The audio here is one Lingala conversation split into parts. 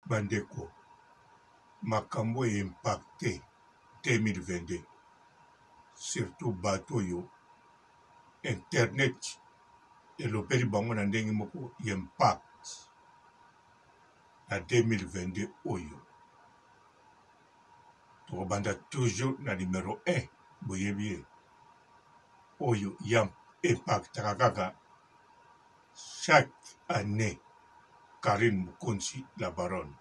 Bandeko, makambo oyo e impacte 2022 surtout bato oyo internet elobeli bango na ndenge moko ya impact na 2022 oyo. Tokobanda toujours na numero 1 boyebi ye oyo ya impactaka kaka Chaque annee Carine Mokonzi la baronne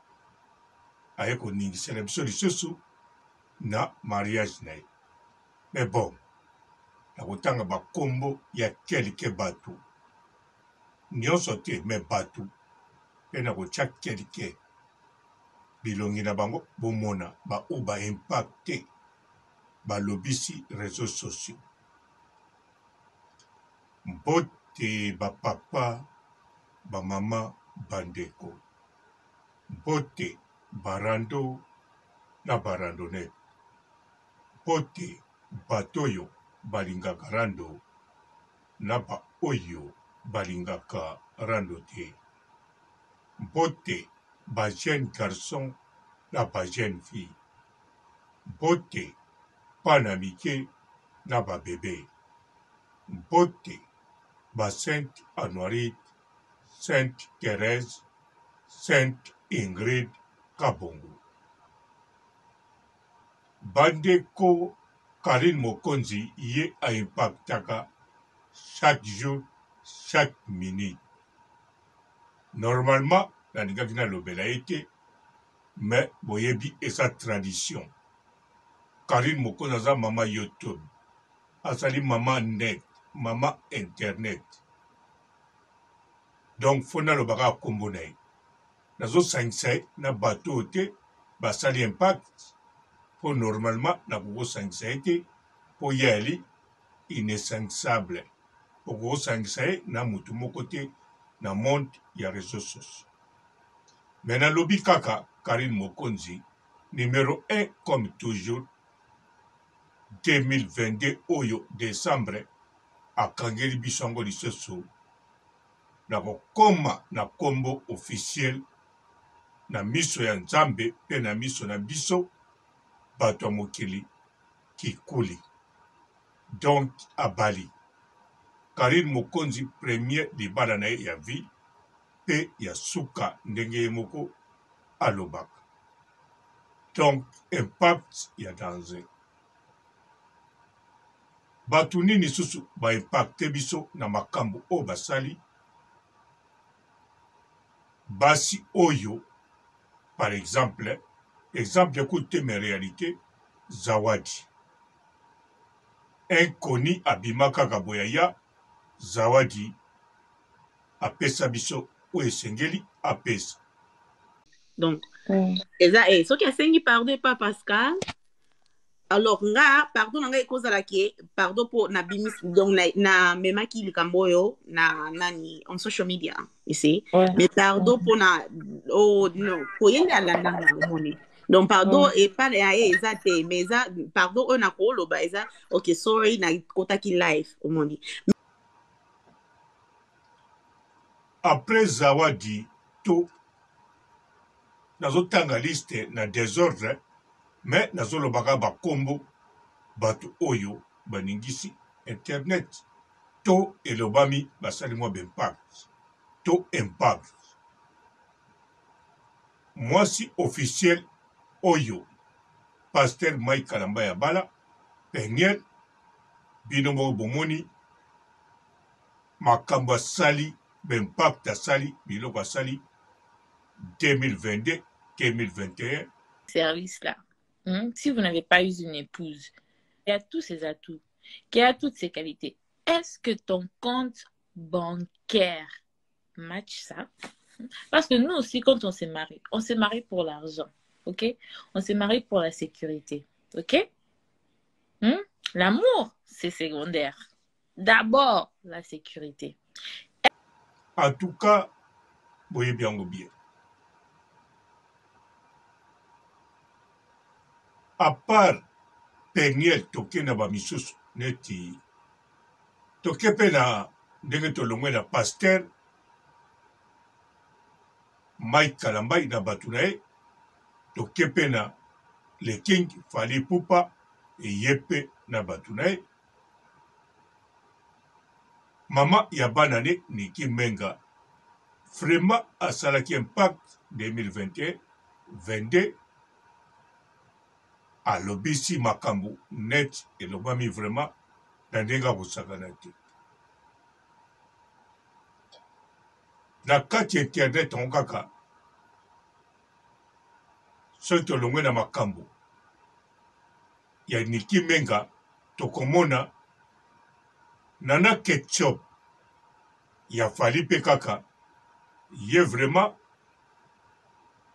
aye koningisela biso lisusu na mariage na ye. Mais bon, nakotanga ba kombo ya quelques batu, nionso te mais batu pe nakotia quelques bilongi na bango bomona ba oyo ba impacte balobisi reseaux sociaux. Mbote ba papa, ba mama, ba ndeko. Mbote ba rando na ba randonnette. Mbote bato oyo balingaka rando na ba oyo balingaka rando te. Mbote ba jeunes garçons na ba jeunes filles. Mbote bana mike na ba bebes. Mbote ba sainte Anuarite, sainte Therèse, sainte Ingrid Kabongo. Ba ndeko Carine Mokonzi ye a impactaka chaque jour, chaque minute. Normalement nalingaki nalobela ye te mais boyebi eza tradition. Carine Mokonzi aza mama YouTube. Azali mama net, mama internet. Donc faut naloba kaka kombo na ye. Nazosangisa ye na bato oyo te basali impact po normalement nakoki kosangisa ye te po ye ali inesangisable. Okoki kosangisa ye na mutu moko te na monde ya reseaux sociaux. Mais nalobi kaka Carine Mokonzi numero 1 comme toujours 2022 oyo decembre akangeli biso yango lisusu na kokoma na kombo officiel na miso ya Nzambe pe na miso na biso bato ya mokili kikuli donc abali Carine Mokonzi premier libala na ye ya vie pe ya suka ndenge ye moko alobaka donc impact ya danger. Batu nini susu ba impacte biso na makambu oyo basali? Basi oyo par exemple, exemple kutu te mais realite, Zawadi inconnu abima kaka boye aya, Zawadi apesa biso oyo esengeli apesa. Donc eza eh, soki asengi pardon epa Pascal, alors nga pardon na ngai ekozala ke pardon mpo nabimisi donc namemaki na likambo oyo na nani on social media you see ouais. Mais pardon mpo na oh non po ye nde alanda nga omoni donc pardon ouais. Epa na ye eza te mais eza pardon oyo nakoloba eza ok sorry nakotaki live omoni. Après Zawadi to nazotanga liste na desordre mais nazoloba kaka ba kombo batu oyo baningisi internet to elobami basali mwa ba impact to impact. Mwasi officiel oyo pasteur Mike Kalambay abala Penielle bino moko bomoni makambo asali ba impact asali biloko asali 2022 2021. Service là. Si vous n'avez pas eu une épouse, qui a tous ses atouts, qui a toutes ses qualités, est-ce que ton compte bancaire match ça? Parce que nous aussi, quand on s'est marié, on s'est marié pour l'argent, ok? On s'est marié pour la sécurité, ok? L'amour, c'est secondaire. D'abord, la sécurité. En tout cas, boyebi yango bien. À part Peniel toke na ba misusu neti toke pe na ndenge tolongwe na pasteur. Mike Kalambay na bato na ye, toke mpe na Le King Fally Ipupa ye mpe na bato na ye. Mama ya bana ne Nicky Menga vraiment asalaki impact 2021 22 alobisi makambo net elobami vraiment na ndenge akosakana te. Na kati ya internet yango kaka soki tolongwe na makambo ya Nicky Menga tokomona Nana Ketchup ya Fally pe kaka ye vraiment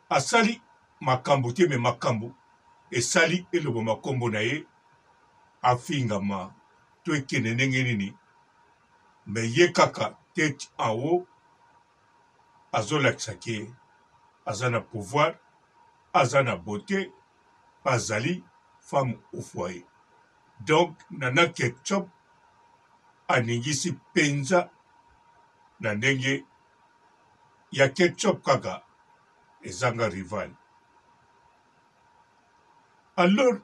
asali makambo te me makambo esali elobama kombo na ye afingama to ekende ndenge nini me ye kaka tete en haut azolakisa ke aza na pouvoir aza na beauté azali femme au foyer donc Nana Ketchup aningisi penza na ndenge ya Ketchup kaka ezanga rival alors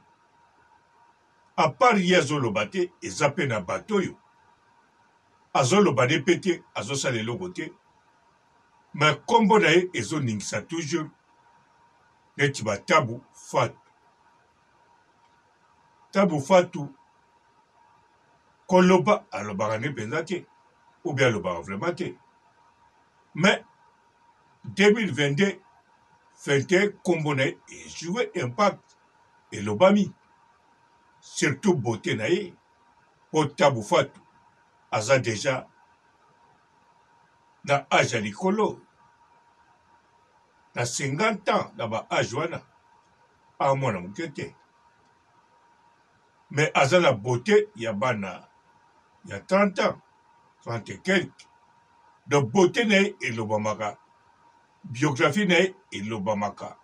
à part ye azoloba te eza pe na bato oyo azoloba ne pe te azosala eloko te mais kombo na ye ezoningisa toujours neti ba tabu fatu tabu fatu koloba alobaka nde mpenza te ou bien alobaka vraiment te mais 2022 21 kombo na ye ejoue impact elobami surtout beauté na ye mpo tabu fatu aza deja na age ya likolo na 50 ans na ba age wana a mwana moke te mais aza na beauté ya bana ya 30 ans 30 et quelque donc beauté na ye elobamaka biographie na ye elobamaka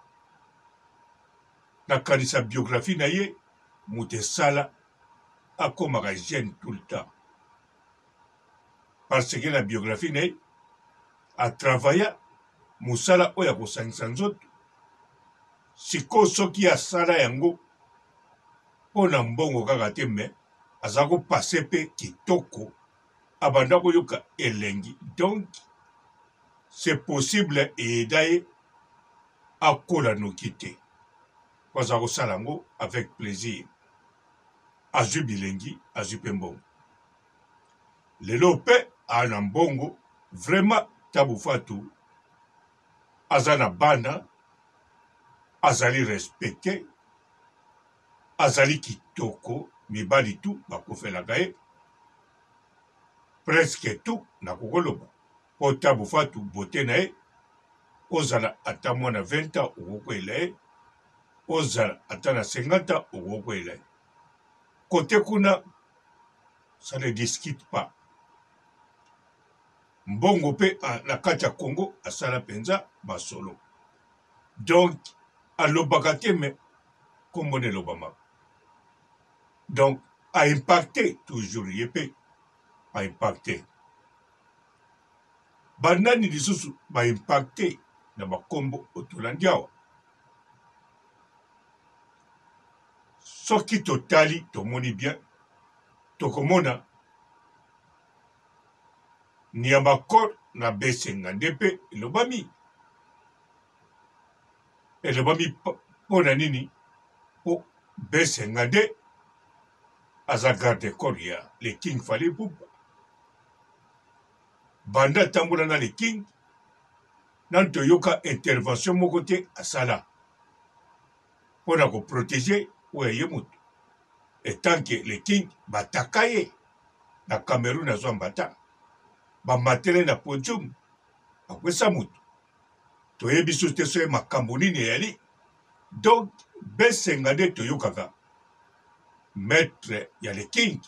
nakanisa biographie na ye moto esala akomaka jeune tout le temps parce que na biographie na ye atravailla mosala oyo ya kosangisa nzoto sikoyo soki asala yango mpo na mbongo kaka te me aza kopase mpe kitoko abanda koyoka elengi donc c'est possible eyeda ye akola noki te po aza kosala yango avec plaisir azwi bilengi azwi mpe mbongo lelo mpe aa na mbongo vraiment tabu fatu aza na bana azali respecte azali kitoko mibali tu bakufelaka ye presque tout nakokoloba mpo tabu fatu bote na ye ozala ata mwana 20 ans okokwela ye ozala ata na 50 ans okokwela ye kote kuna ça ne discute pas mbongo mpe na kati ya Congo asala mpenza masolo donc alobaka te me nkombo na elobamaka donc a impacte toujours ye mpe a impacte banani lisusu ba impacte na bakombo oyo tolandi awa soki totali tomoni bien tokomona Niamakor na Besenga nde mpe elobami. Elobami mpo na nini? Mpo Besenga nde aza garde corps ya le King Fally Ipupa. Banda atambola na le King, nanu toyoka intervention moko te asala mpo na koprotege oyo ye moto etant que le King bataka ye na Cameroun azwa mbata bamatele na podium akwesa moto toyebi susu te soki makambo nini eyali donc besenga nde toyokaka maître ya le king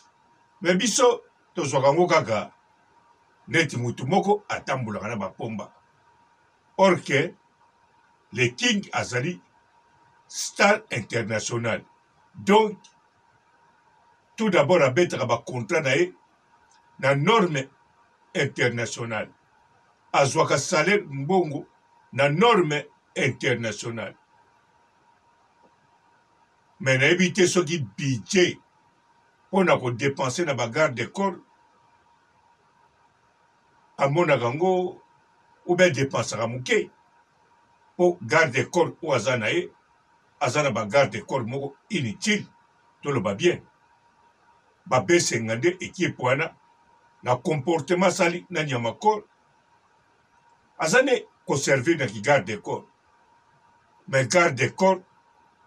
me biso tozwaka yango kaka neti motu moko atambolaka na bapomba or que le king azali star international donc tout d'abord abetaka ba contrat na ye na norme internationale azwaka salaire mbongo na norme internationale. Mais nayebi te soki budget mpo na kodepense na ba garde corps amonaka yango ou bien depensaka moke mpo garde corps oyo aza na ye aza na ba garde corps moko inutile toloba bien babesenga nde ekipe wana na comportement asali na nyama corps aza nde koservir na kigarde corps mais garde corps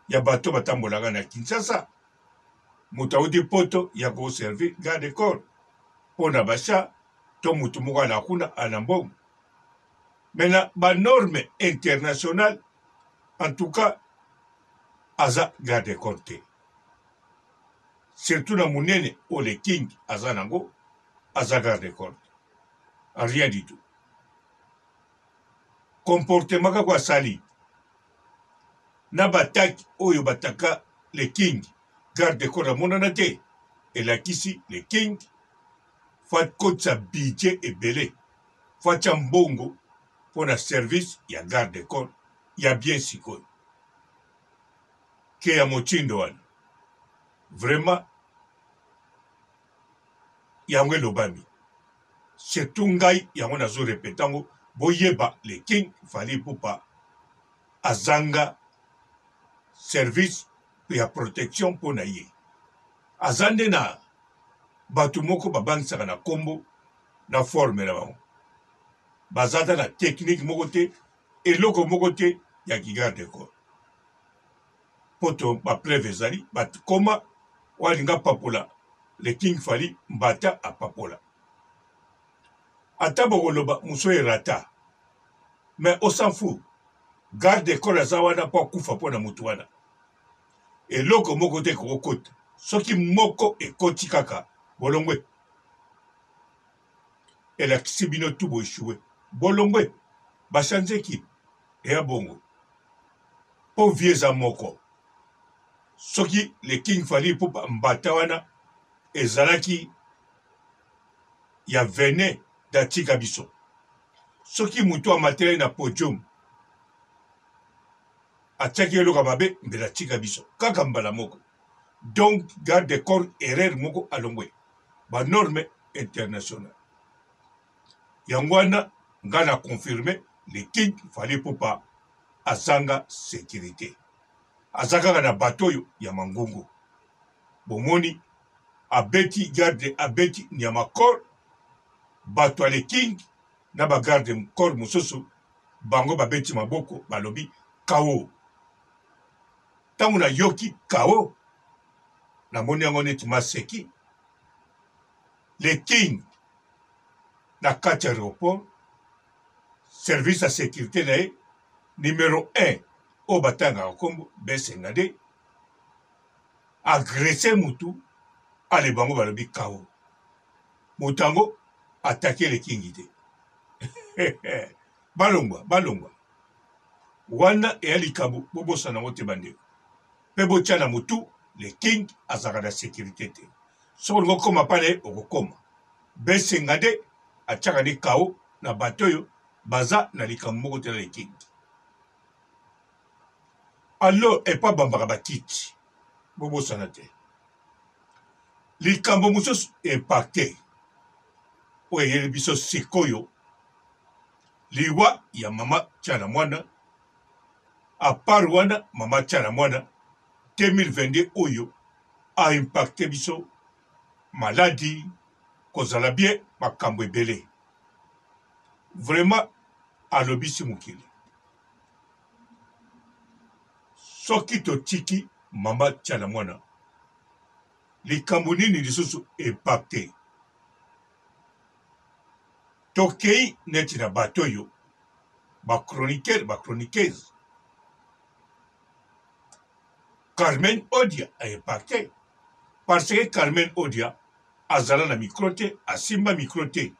ya bato batambolaka na Kinshasa moto auti poto ya koservir garde corps mpo na basha to moto moko ala kuna ana mbongo mais na banorme internationale en tout cas aza garde corps te surtout na monene oyo le king aza nango aza garde corps te rien du tout comportement kaka asali na bataki oyo bataka le king garde corps amonana te elakisi le king fo akotisa budget ebele fo atya mbongo mpo na service ya garde corps ya bien sikoyo ke ya motindo wana vraiment yango elobami surtout ngai yango nazo repete yango boyeba le king Fally Ipupa azanga service ya protection mpo na ye aza nde na bato moko babangisaka na nkombo na forme na bango baza ata na technique moko te eloko moko te ya kigarde corps poto bapreuve ezali bakoma oyo alinga papola le king fali mbata apapola ata bokoloba moso erata mais on s'en fout garde corps aza wana mpo akufa mpo na motu wana eloko moko te ekokokota soki moko ekoti kaka bolongwe elakisi bino tu boechoue bolongwe bachange ekipe eya bongo mpo vie eza moko soki le king fali mpo mbata wana ezalaki ya vene datika biso soki moto amateli na podium atiaki eloko ya mabe mbele atika biso kaka mbala moko donc garde corps erreur moko alongwe banorme international yango wana nga na confirme le king fally ipupa azanga securite aza kaka na bato oyo ya mangungu bomoni abeti garde abeti nyama corps bato ya le king na ba garde corps mosusu bango babeti maboko balobi kao ntango nayoki kao namoni yango neti maseki le king na kati ya aeroport service ya securite na ye numero 1 oyo batangaka nkombo besenga nde agresse mutu ale bango balobi kao moto yango atake le king te balongwa balongwa wana eya likambo bobosana yango te bandeko mpe botya na motu le king azalaka na securite te soki olingi okoma mpa na ye okokoma besenga nde atiaka nde kao na bato oyo baza na likambo moko te na le king alors epo abambaka bakiti bobosana te likambo mosusu impacte oyo eyeli biso sikoyo liwa ya mama Tshala Mwana apart wana mama Tshala Mwana 2022 oyo a impacte biso maladi kozala bien makambo ebele vraiment alobisi mokili soki totiki mama Tshala Mwana likambo nini lisusu impacte Tokei neti na bato oyo ba chroniqueur ba chroniqueuse. Carmen Odia a impacte parce que Carmen Odia azala na micro te, asimba micro te.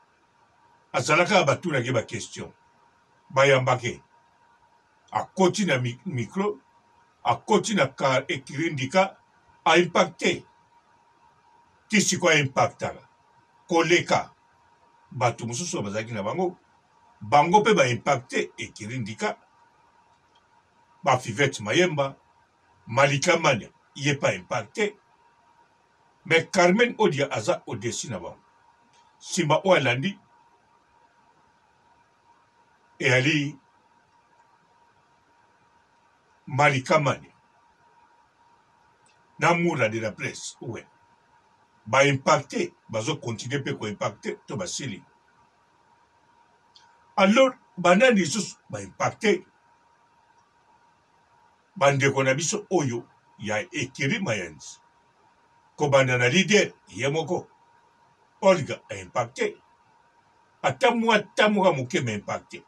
Azala kaka batunaki ba question. Bayambake. Akoti na micro, akoti na car ekirindika, a impacte. Ti sikoyo a impactaka koleka bato mosusu oyo bazalaki na bango. Bango pe ba impacte ekiri ndika. Ba Fivette Mayemba, Malika Mania ye pe a impacte. Mais Carmen Odia aza au dessus na bango. Sima oyo alandi eyali Malika Mania na Mura de la presse ouais. Ba impacte bazo continuer pe ko impacte to basili. Alors banani lisusu ba impacte bandeko na biso oyo ya ekiri Mayans kobanda na leader ye moko Olga a impacte ata mwa ta moko ya moke ma impacte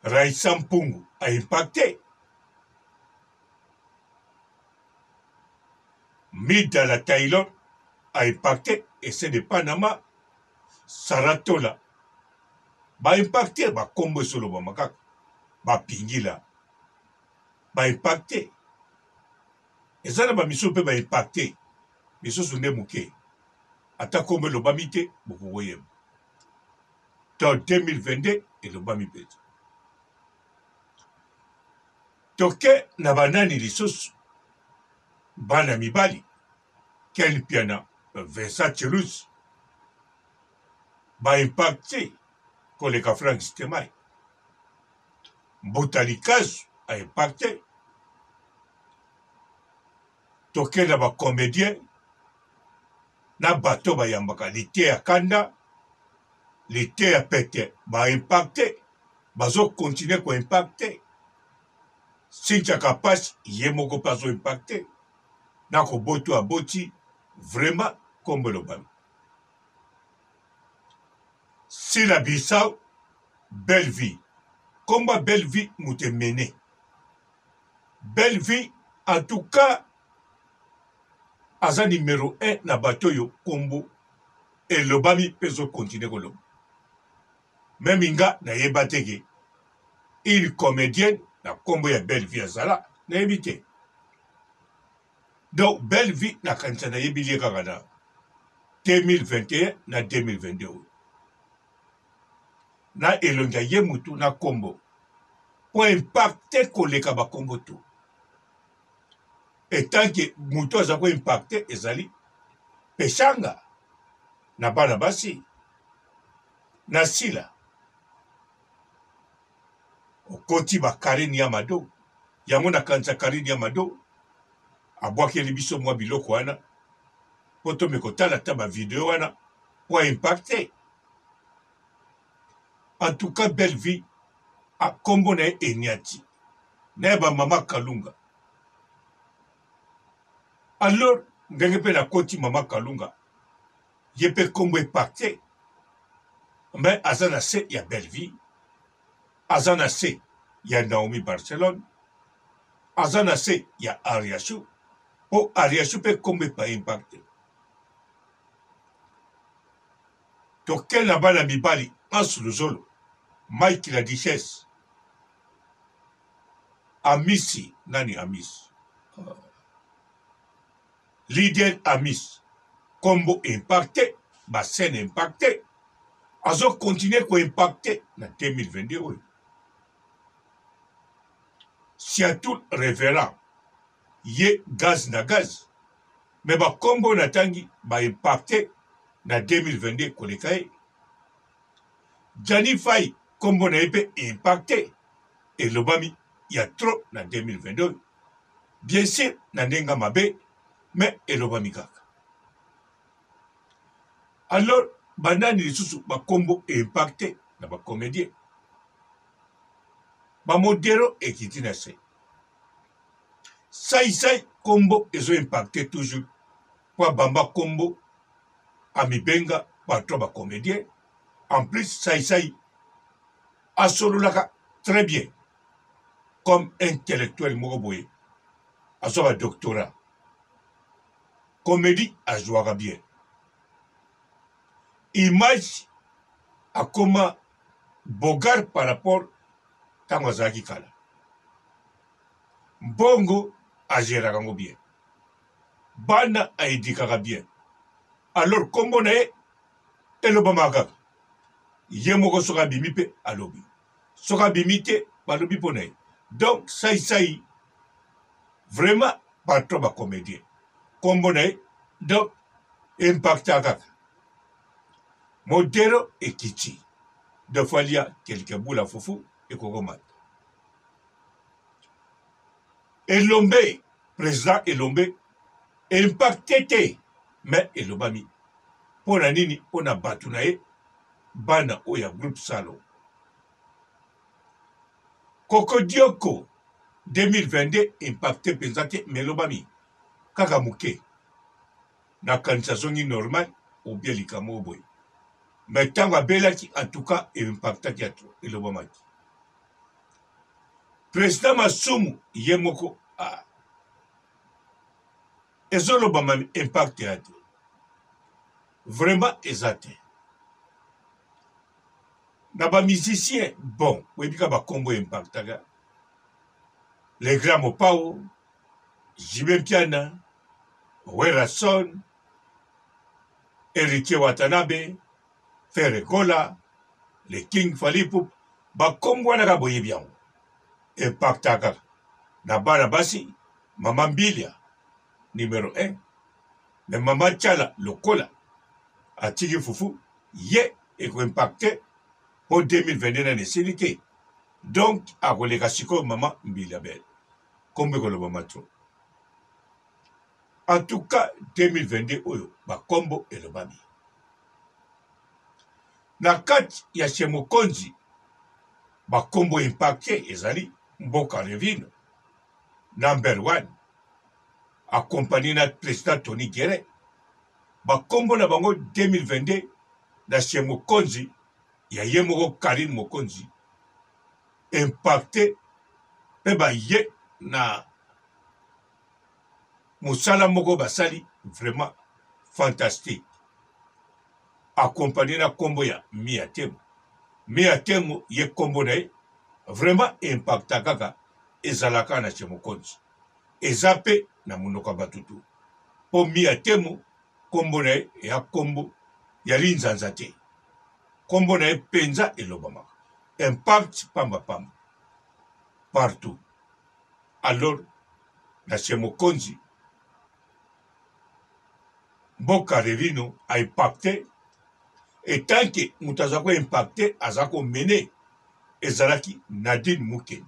Raissa Mpungu a impacte Mida la Taylor a impacte ese de Panama Sarah Tola ba impacte ba kombo esolobama kaka ba pingila ba impacte eza na ba misusu pe ba impacte misusu nde moke ata kombo elobami te bokokoyeba to 2022 elobami mpenza toke na banani lisusu bana mibali Ken Mpiana Vincent Chelus ba impacte koleka Frank Stemay Mbuta Likazu a impacte toke na ba comedien na bato bayambaka liteya kanda liteya pete ba impacte bazo continuer ko impacte Cynthia Kapash ye moko pe azo impacte na koboto aboti vraiment kombo elobami Sila Bissau belle vie kombo ya belle vie moto emene belle vie en tout cas aza numero 1 na bato oyo kombo elobami mpe ezokontinue koloba meme nga nayeba te ke une comedienne na kombo ya belle vie azala nayebi te donc belle vie nakanisa nayebi ye kaka na 2021 na 2022 oyo na elongi ya ye mutu na kombo po impacte koleka bakombo to etanke mutu aza ko impacte ezali peshanga na bana basi na sila okoti ba Karine ya Mado yango nakanisa Karine ya Mado abwakeli biso mwa biloko wana mpo tome kotala ata ba video wana mpo impacte en tout cas belle vie akombo na ye eniati na ya bamama kalunga alors ndenge mpe nakoti mama kalunga ye mpe kombo epacte mais aza na se ya belle vie aza na se ya Naomi Barcelone aza na se ya Ariachou mpo Ariachou mpe kombo epa impacte toke na bana mibali Hans Luzolo Mike la Duchesse Amisi nani Amisi Leader Amis kombo impacte ba scène impacte azo continuer ko impacte na 2022 oyo surtout reverend ye gaz na gaz me bakombo natangi ba impacte na 2022 koleka ye Gianni Fay kombo na ye mpe impacte elobami ya trop na 2022 bien sûr na ndenge mabe mais elobami kaka alors banani lisusu bakombo impacte na bacomédien bamodero ekiti na se saisai kombo ezo impacte toujours po abamba kombo amibenga patron bacomédien en plus saisai asololaka très bien comme intellectuel moko boye azwa ba doctorat comédie azwaka bien image akoma bogar par rapport ntango azalaki kala mbongo ageraka yango bien bana aedikaka bien alors nkombo na ye elobamaka kaka. Ye moko soki abimi mpe alobi, soki abimi te balobi mpo na ye. Donc Sai Sai vraiment patron ba comédien kombo na ye donc impacta kaka modero ekiti de fois lia quelque bula fufu ekokomata elombe président elombe impacte te mais elobami mpo na nini mpo na bato na ye bana oyo ya groupe salo kokodioko 2022 impacte mpenza te mais elobami kaka moke nakanisa azongi normal obie likambo oyo boye mais ntango abelaki en tout cas impactaki ya trop elobamaki président masumu ye moko ah. Ezolobama impact ya te vraiment eza te na ba musicien bon oyebi ka bakombo impactaka le grand mopao JB Mpiana Werrason Héritier Watanabe Ferre Gola le King Fally Ipupa bakombo wana kaka boyebi yango impactaka kaka na bana basi Mama Mbilia numero 1 mais mama Tshala lokola atiki fufu ye eko impacte po 2022 nani esili te donc akoleka sikoyo mama Mbilia Bel kombo ekolobama trop en tout cas 2022 oyo bakombo elobami na kati ya chez mokonzi bakombo impacte ezali mboka revino number one accompagné na président Tony Guérin bakombo na bango 2022 na chez mokonzi ya ye moko Karine Mokonzi impacte mpe baye na mosala moko basali vraiment fantastique accompagné na kombo ya Mia Temo Mia Temo ye kombo na ye vraiment impacta kaka ezalaka na chez mokonzi eza mpe na monoko ya bato tu mpo Mia Temo kombo na ye eya kombo ya linzanza te kombo na ye mpenza elobamaka impact pamba pamba partout alors na chez mokonzi mboka revino a impacte etant que moto aza ko impacte aza ko mene ezalaki Nadine Mukendi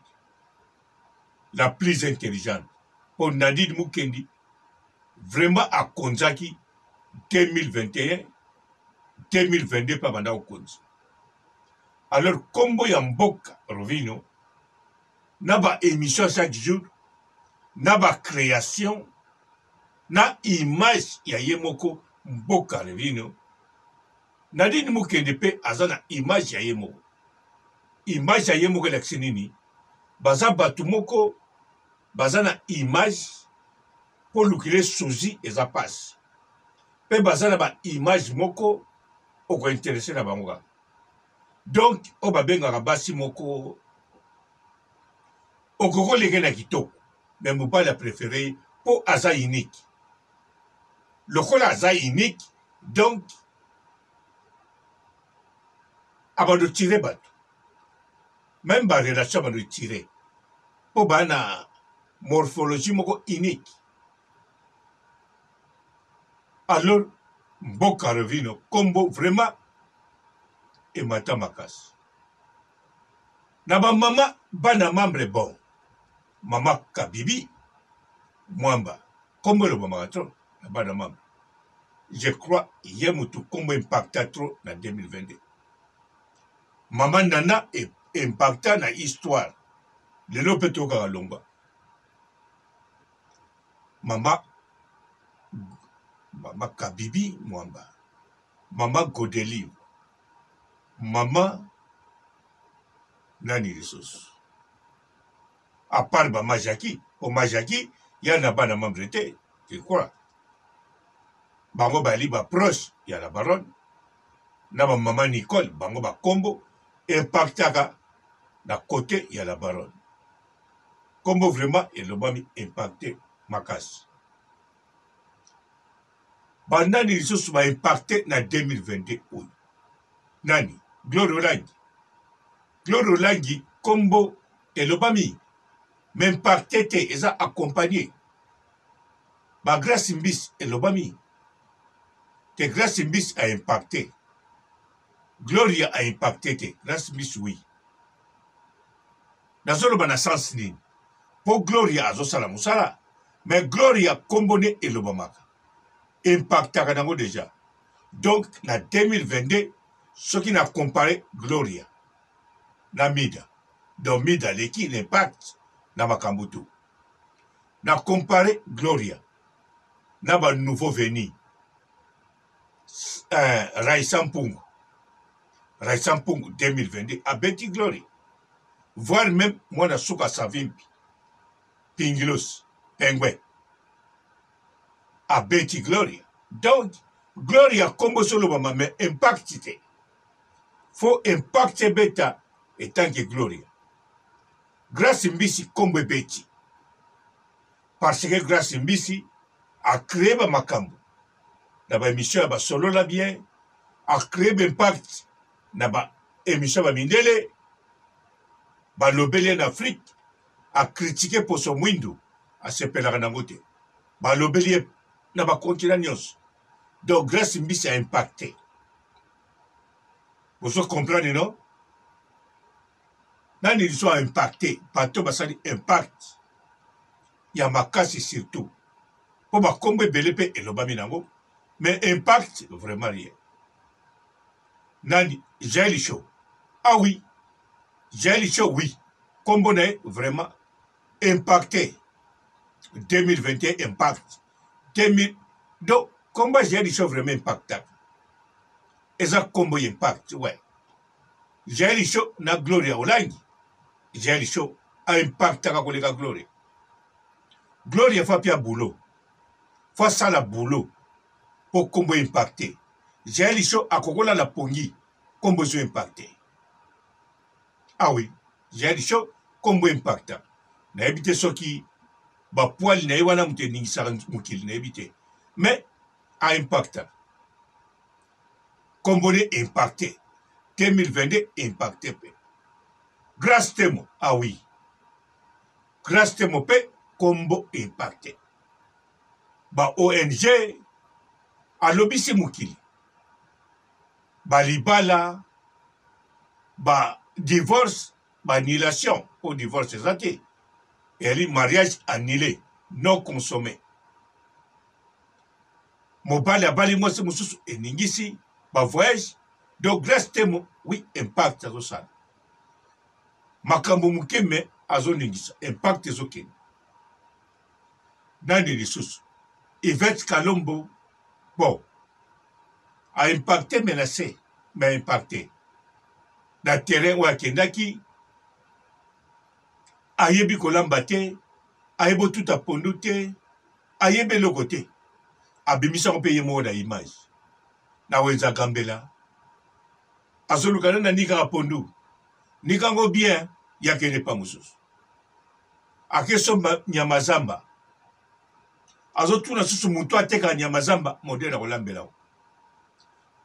la plus intelligente mpo Nadine Mukendi vraiment akonzaki 2021 2022 mpe abanda kokonza alors nkombo ya mboka rovino na ba émission chaque jour na ba création na image ya ye moko mboka revino Nadine Mukende mpe aza na image ya ye moko image ya ye moko elakisi nini baza bato moko baza na image mpo lukile suzi eza pasi mpe baza na ba image moko okointerese na bango kaka donc oyo babengaka basi moko okoki olenge na kitoko me mobali aprefere ye mpo aza unique lokola aza unique donc abando tire bato meme barelation abando tire mpo baa na morphologie moko unique alors mboka revino kombo vraiment emata makasi na ba mama bana membre bon mama kabibi mwamba kombo elobamaka trop na bana membre je crois ye mutu kombo impacta trop na 2022 mama nana e, impacta na histoire lelo mpe toyokaka longwa mama mama kabibi mwamba mama godelive mama nani lisusu apart mama jackie po ma jackie ya na bana membre te je crois bango bali ba proche ya la baronne na ba mama nicole bango bakombo impactaka na kote ya la baronne kombo vraiment elobami impacte makasi banani lisusu ba impacte na 2022 oyo nani? Gloria Olangi. Gloria Olangi kombo elobami mais impacte te eza accompagné. Ba Grace Mbisi elobami te Grace Mbisi a impacte. Gloria a impacte te Grace Mbisi oui. Nazoloba na sens nini? Po Gloria azosala mosala mais Gloria kombo ne elobamaka impactaka nango deja. Donc na 2022 soki na compare Gloria na Mida donc Mida aleki l'impact na makambo tout. Na compare Gloria na ba nouveau venu euh, Raissa Mpungu Raissa Mpungu 2022 abeti Gloria voire même mwana suka Savimbi Pingilos Pengwe abeti Gloria donc Gloria kombo ezolobama mais impact te fo impact ebeta etanke Gloria Grace Mbisi kombo ebeti parce que Grace Mbisi a créé ba makambo na ba émission ya ba solola bien a créé ba impact na ba émission ya ba mindele balobeli ye na Afrique a critiquer poso mwindu asepelaka nango te balobeli ye na ba continent nyonso donc Grace Mbisi a impacté bozo comprendre non nani liso a impacté bato basali impact ya makasi surtout mpo bakombo ebele mpe elobami nango mais impact vraiment rien nani jael show ah oui jael show oui kombo na ye vraiment impacté 2021 impact 2000 donc kombo ya jael show vraiment impactaka eza kombo ya impact ouais Jael Show na Gloria Olangi Jael Show a impactaka koleka Gloria Gloria faut apia boulot faut asala boulot po kombo impacte Jael Show akokolala pongi kombo ezo impacte ah oui Jael Show kombo impacta nayebi te soki bapoile na ye wana moto eningisaka mokili nayebi te mais a impacta kombo ne impacte 2022 impacte mpe grace temo ah oui grace temo mpe kombo impacte ba ong alobisi mokili balibala ba divorce ba annulation mpo divorce eza te eyali mariage annulé non consommé mobali abali mwasi mosusu eningisi ba voyage donc grace temo oui impact azosala makambo moke me azoningisa impact ezokende nani lisusu Yvette Kalombo bon a impacte me na se me a impacte na terrain oyo akendaki ayebi kolamba te ayebi otuta pondu te ayebi eloko te abimisi yango mpe ye moko na image na wenze ya gambela azoluka nani anikaka pondu nika yango bien yakende epa mosusu akesomba nyama zamba azotuna susu moto atekaka nyama zamba modele akolambela yango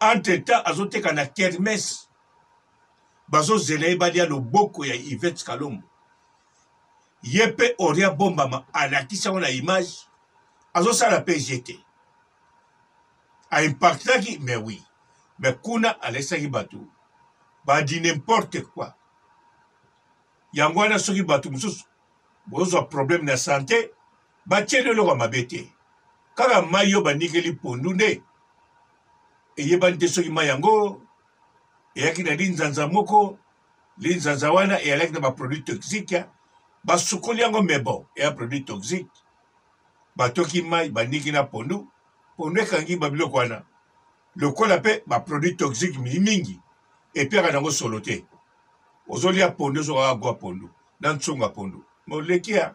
entre temps azoteka na kermesse bazozela ye balia loboko ya Yvette Kalombo ye mpe oria bombama alakisi yango na image azosala mpe je te aimpactaki mais oui mais kuna alakisaki bato badi n'importe quoi yango wana soki bato mosusu bozwa problème na sante batieli eloko ya mabe te kaka mai yo banikeli pondu nde eyebani te soki mai yango eyaki na linzanza moko linzanza wana eyalaki na baproduit toxique basukoli yango mais bon eya produit toxique batoki mai baniki na pondu pondu ekangi babiloko wana lokola mpe baproduit toxique mingi epiaka nango solo te ozolia pondu ezokaka gwa pondu na nsunga pondu moleki ya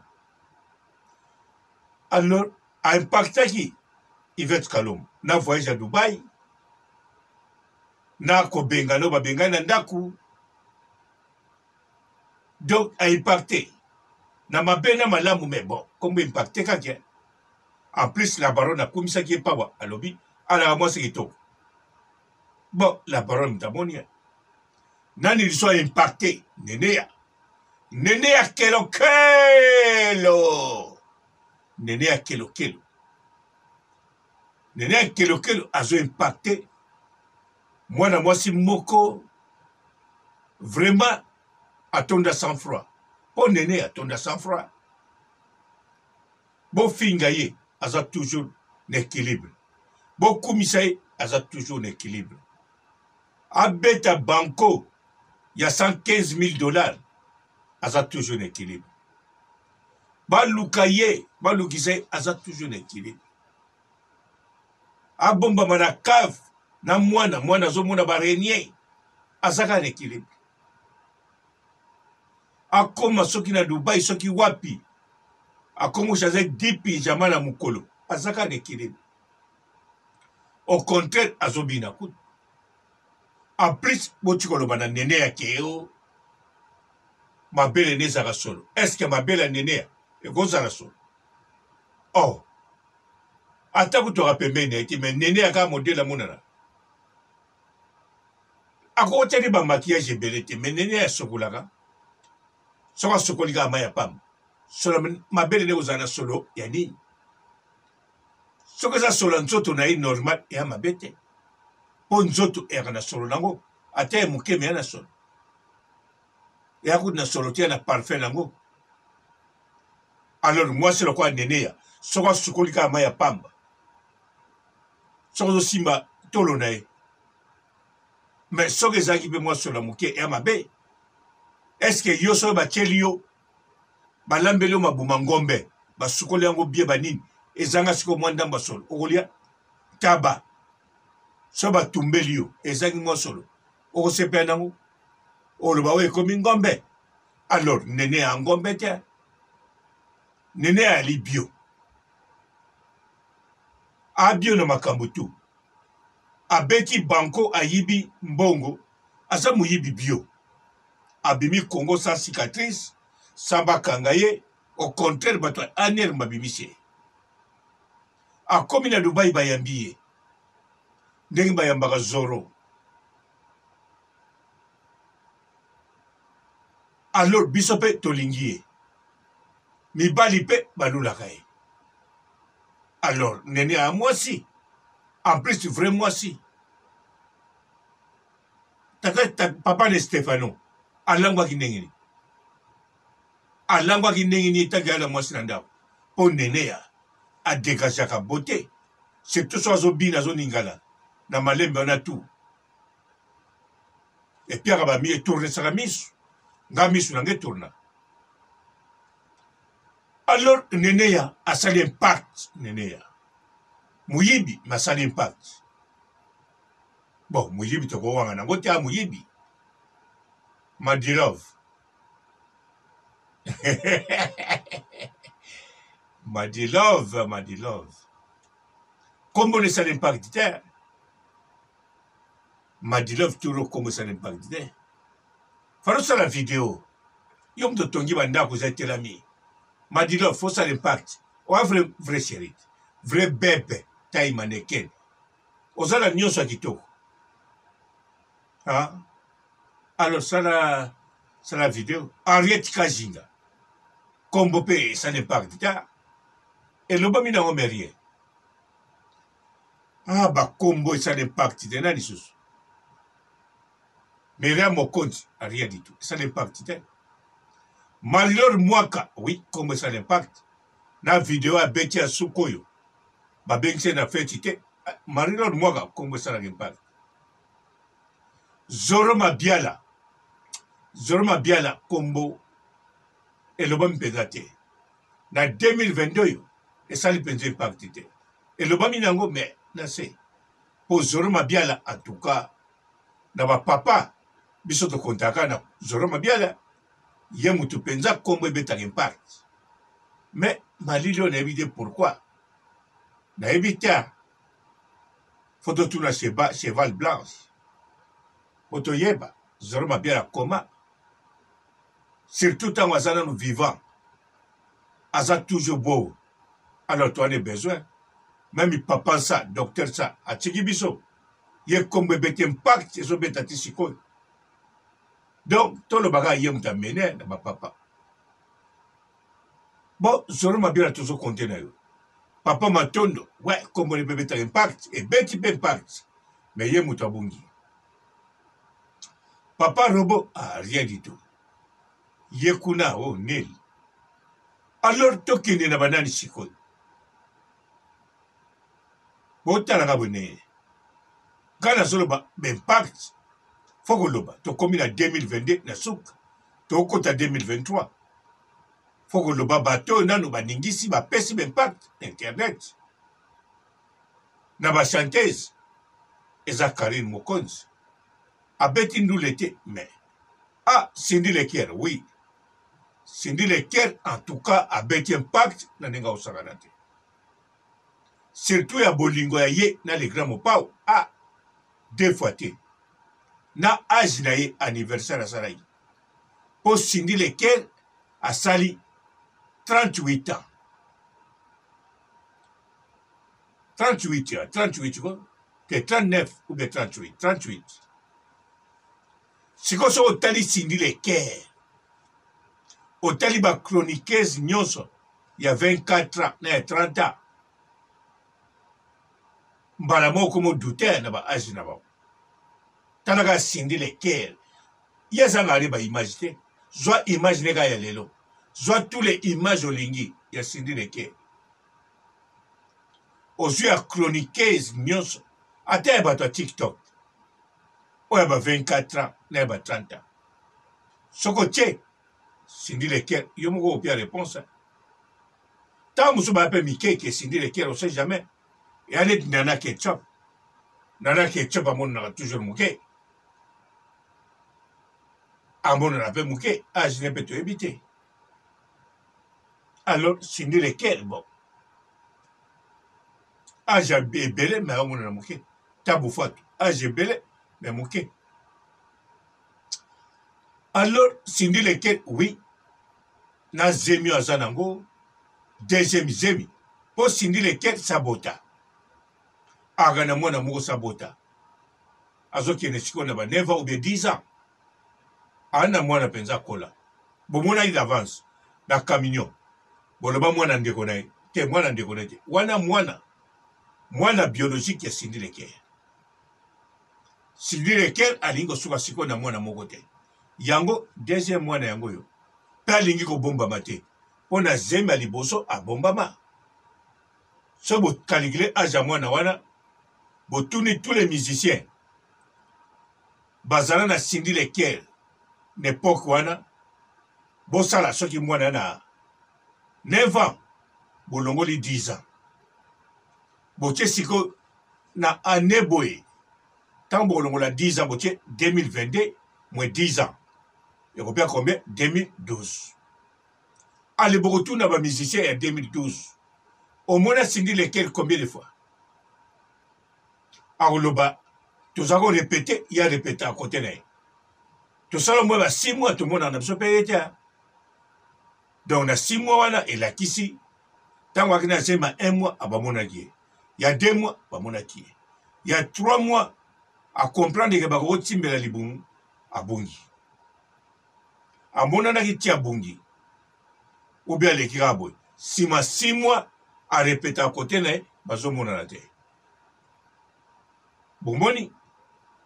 alors aimpactaki Yvette Kalombo na voyage ya Dubai na kobengana oyo babengani na ndako donc aimpacte na mabe na malamu mais bon kombo impacte kaka en plus la baronne akumisaki ye pawa alobi alaka mwasi kitoko bon la baronne moto amoni ye. Nani liso a impacte Neneya. Neneya kelokelo. Neneya kelokelo. Neneya kelokelo azo impacte mwana mwasi moko vraiment atonda sans froid. Po Neneya atonda sans froid. Bofinga ye aza toujours na équilibre. Bokumisa ye aza toujours na équilibre. Abeta banco ya 115 000 dollars aza toujours na équilibre. Baluka ye, balukisa ye aza toujours na équilibre. Abombama na cave na mwana, mwana azomona ba renier aza kaka na équilibre. Akoma soki na Dubai soki wapi akomo changer 10 pyjama na mokolo aza kaka na équilibre. Au contraire azobina kutu. En plus boti koloba na nene ya keo mabele ne ezalaka solo. Est ce que mabele ya nene ekozala solo? Oh. Ata kutu aka pembeni na ye te mais nene ya kaka modèle amonana. Akotia nde ba maquillage ebele te mais nene asokolaka. Soki asokoli kaka mai ya pamba. Solo mabele nde kozala na solo ya nini? Soki eza solo ya nzoto na ye normal eya mabe te. Mpo nzoto eyaka na solo nango ata ya moke me ya na solo. Eya kutu na solo te ya na parfum nango. Alors mwasi lokola Neneya soki asukoli kaka mai ya pamba soki ozosimba tolo na ye mais soki ezalaki mpe mwa solo ya moke ya mabe eske yo soki batieli yo balambeli yo mabuma ngombe basukoli yango bie banini ezanga sikoyo mwa ndambo ya solo okolia taba soki batumbeli yo ezangi mwa solo okosepela nango oloba oyo ekomi ngombe alors nene ya ngombe te nene ya bio abio na makambo tu abeti banko ayibi mbongo aza moyibi bio abimi Congo sans cicatrice sans bakanga ye au contraire bato ya ANR babimisi ye akomi na Dubai bayambi ye ndenge bayambaka Zoro alors biso mpe tolingi ye mibali mpe balulaka ye alors nene ya mwasi en plus vrai mwasi tata ta, papa ne Stefano alangwaki ndenge nini alangwaki ndenge nini ntango ya na mwasi na ndako mpo neneya adegajaka beauté surtout so azobina azoningana na malembe wana tout epiaka bami etournesaka misu nga misu na nga etourna alors neneya asali impact neneya moyibi masali impact bon moyibi tokowanga nango te a moyibi madilove madilove madilove kombo na esala impact te madilove turo kombo esala impact te fana osala video yo moto otongi bandako eza etelami madilove fosala impact oa vrai, vrai chéri vrai bebe tai mannequin oza na nyonso ya kitoko ah? alors sala sala video henriette kajinga kombo mpe esala impact te elobami nango mais rien ah bakombo esala impact te na lisusu miriam mokonzi rien du tout esala impact te malilor mwaka oui kombo esala impact na video abeti ya suka oyo babengisi ye na feti te marie-lord mwaka kombo esalaka impact zoro mabiala zoro mabiala kombo elobami mpenza te na 2022 oyo esali mpenza impact te elobami na yango mais na se mpo zoro mabiala en tout cas na bapapa biso tokontaka na zoro mabiala ye motu mpenza nkombo ebetaka impact mais malili oyo nayebi te pourquoi nayebi te fo totuna cheval blanche po toyeba zoro mabiala koma surtout ntango aza nanu vivant aza toujours beau alors toane besoin meme papa nsa docteur sa atiki biso ye nkombo ebeti impact ezobeta ti sikoyo. Donc tolobaka ye moto amene na bapapa. Bon, Zoro Mabiala tozo compter na yo. Papa Matondo, ouais, kombo ne bebeta impact, ebeti pe impact. Mais ye moto abungi. Papa Robo, ah, rien du tout. Ye kuna, oh, nil. Alors tokende na banani sikoyo? Botalaka boye ngai nazoloba baimpact fo koloba tokomi na 2022 na suka tokota 2023 fo koloba bato oyo nano baningisi bapesi baimpact na internet na bachanteuse eza Carine Mokonzi abeti ndule te mais ah Cindy Lekier oui Cindy Lekier en tout cas abeti impact na ndenge akosakana te surtout ya bolingo ya ye na le grand mopao ah deux fois te na age na ye anniversaire asalaki mpo Cindy Lekier asali 38 ans 38 ya 38 ko te 39 ou bien 38 38 sikoyo soki otali Cindy Leker otali ba chroniqueuse nyonso ya 24 ans na ya 30 ans mbala moko mo douter na ba age na bango talaka Cindy Leker ye azangaka ne ba image te zwa image ne kaka ya lelo zwa tous les images olingi ya Cindy Leker ozwi ya chroniqueuse nyonso ata ya bato ya tiktok oyo ya ba 24 ans na ya ba 30 ans soki otie Cindy Leker yo moko opia réponse ntango mosusu baya mpe mikeke Cindy Leker on sait jamais eya neti Nana Ketchup Nana Ketchup amonanaka toujours moke amonana mpe moke age ne mpe toyebi te alors Cindy Leker bon age ebele me amonana moke Tabu Fatu age ebele me moke alors Cindy Leker oui na zemi oyo aza nango deuxième zemi mpo Cindy Leker sabota aka na mwana moko sabota azokende sikoyo na ba 9 ans ou bien 10 ans ana mwana mpenza akola bomonaki d'avance na camion boloba mwana ndeko na ye te mwana ndeko na ye te wana mwana mwana biologique ya Cindy Leker Cindy Leker alingi kosuka sikoyo na mwana moko te yango deuxième mwana yango oyo mpe alingi kobombama te mpo na zemi ya liboso abombama soki bokalikile age ya mwana wana botuni tous les musiciens bazala na Cindy Leker na epoque wana bosala soki mwana na 9 ans bolongoli 10 ans botie sikoyo na année boye ntango bokolongola 10 ans botie 2022 moins 10 ans ekopia combien 2012 ale bokotuna bamusicien ya 2012 omona Cindy Leker combien de fois akoloba toza korepete ye arepete akote na ye tosala mwa ba 6 mois tomonaka na biso mpe ye te donc na 6 mois wana elakisi ntango akende na sema 1 mois abamonaki ye ya 2 mois bamonaki ye ya 3 mois acomprendre ke bakokotimbela libumu abungi amonanaki ti abungi obi aleki kaka boye nsima 6 mois arepeta kote na ye bazomonana te bomoni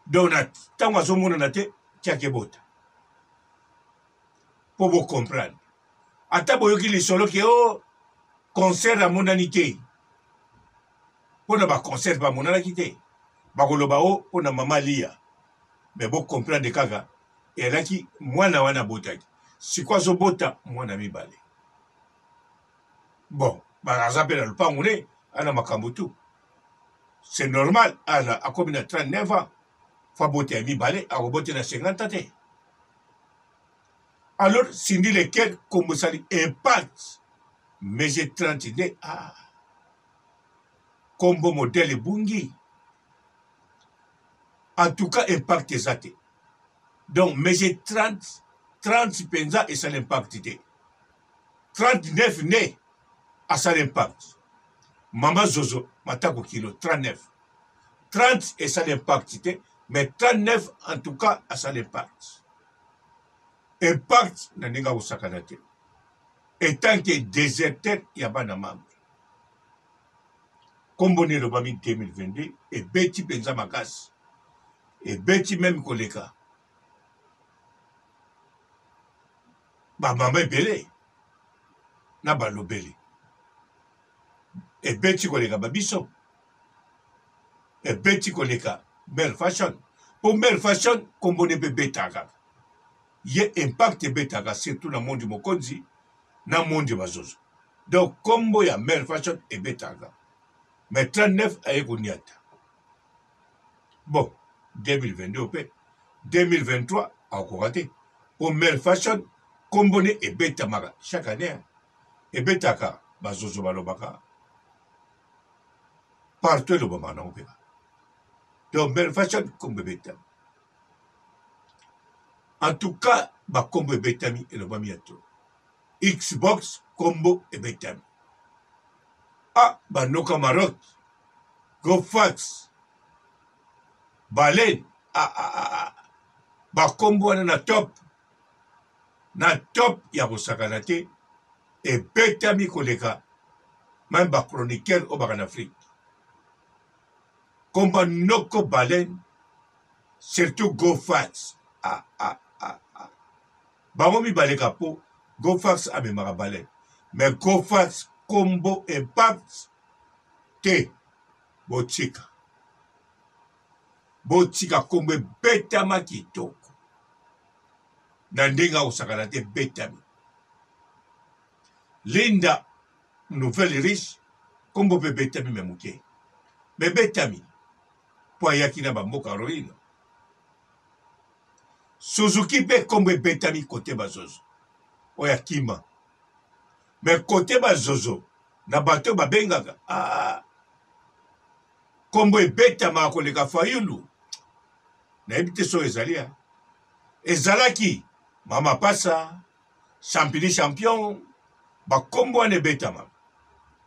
donc na ntango azomonana te tiaka ebota mpo bocomprendre ata boyoki lisolo ke o oh, concert amonani te mpo na baconcert bamonanaki te bakoloba o oh, mpo na mama lia me bocomprendre kaka elaki mwana wana abotaki sikoyo azobota mwana mibale bon aza mpe na lopango ne ana makambo tu c'est normal ana akomi na 39 ans fo abota ya mibale akobota na 50 te alors Cindy Leker kombo esali impact mais 30 nde ah kombo modèle ebungi en tout cas impact eza te donc mais 30 30 mpenza esali impact te 39 nde asali impact mama zozo matako kilo 39 30 esali impact te mais 39 en tout cas asali impact. Impact na ndenge akosakana te. Etant que deserteur ya bana membre. Kombo nde elobami 2022 ebeti mpenza makasi. Ebeti meme koleka ba mama ebele na balobeli. Ebeti koleka ba biso. Ebeti koleka Mère Fashion. Po Mère Fashion kombo nde mpe ebetaka kaka. Ye impact ebetaka surtout na monde mokonzi na monde bazozo. Donc kombo ya Mère Fashion ebetaka. Mais 39 aye koniata. Bon, 2022 mpe 2023 akokoka te. Po Mère Fashion kombo ne ebetamaka chaque année. Ebetaka bazozo balobaka partout elobamaka nango mpe. Donc Mère Fashion kombo ebetami. En tout cas, bakombo ebetami elobami ya trop. Xbox kombo ebetami. Ah, banoka Maroc, Gofax, Baleine, ah, ah, ah, ah. Bakombo wana na top, na top ya kosakana te, ebetami koleka meme ba chroniqueur oyo baka na Afrique. Komba noko Baleine, surtout Gofax. Ah, ah, ah, ah. Bango mibale ka po Gofax amemaka baleine. Mais Gofax kombo impact te. Botika. Botika kombo ebetama kitoko. Na ndenge akosakana te ebetami. Linda nouvelle riche kombo pe ebetami me moke. Me ebetami po ayaki na ba mboka ruine. Suzuki pe kombo ebetami kote bazozo oyo akima me kote bazozo na bato babengaka ah, kombo ebetamaka koleka Fayulu nayebi te soki ezali ya ezalaki mama pasa champili champion bakombo wana ebetamaka